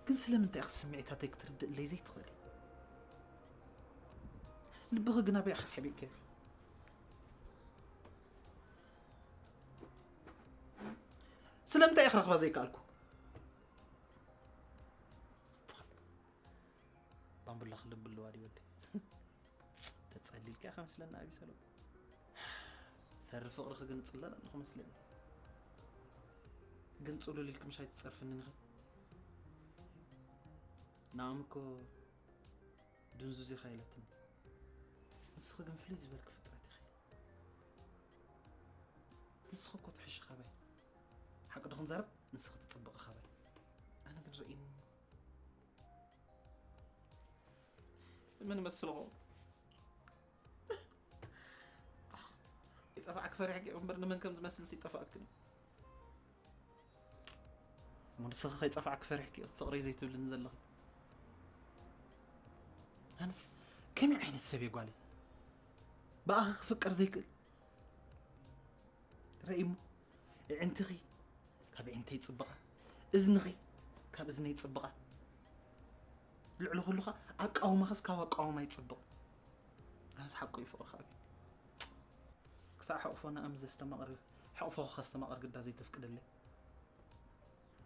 ግን ስለምንታይ ኢኺ ስምዒታተይ ክትርድእለይ ዘይትኽእሊ? ልብኺ ግን ኣበይ ኢኺ ሓቢእክዮ? ስለምንታይ ኢኺ ክረኽባ ዘይከኣልኩ? ባምቡላ ክልብ ኣለዋ ድዩ ወደይ? ተጸሊልካ ኢኻ መስለኒ ኣቢሰሎም። ሰሪ ፍቕርኺ ግን እጽለል ኣለኹ መስለኒ። ግን ጽሉል ኢልኪ ምሽ ኣይትጸርፍንን ኢኺ። ንዓም እኮ ድንዙዝ ኢኻ ኢለትኒ። ንስኺ ግን ፍልይ ዝበልኪ ፍጥረት ኢኺ። ንስኺ እኮ ትሕሺ ካባይ። ሓቂ ዶ ክንዛረብ? ንስኺ ትጽብቒ ካባይ። ኣነ ግን ርእይኒ። መን መስልኹ? ይጠፋዕክ ፈሪሕክ እምበር ንመን ከም ዝመስል ይጠፋዕክን። እሞ ንስኺ ከይጠፋዕክ ፈሪሕክ ፍቕረይ ዘይትብልኒ ዘለኺ። ኣነስ ከመይ ዓይነት ሰብ እየ ጓለይ? ብኣኺ ክፍቀር ዘይክእል? ረእይሞ፣ ኣዒንትኺ ካብ ኣዒንተይ ይጽብቓ፣ እዝንኺ ካብ እዝነይ ይጽብቓ። ልዕሊ ኩሉ ኸኣ ኣቃውማኽስ ካብ ኣቃውማ ይጽብቕ። ኣነስ ሓቁ እዩ ፍቕርኻ ኣብዩኒ። ክሳዕ ሕቕፎ ንኣም ዘስተማቕር፣ ሕቕፎ ከስተማቕር ግዳ ዘይተፍቅደለይ።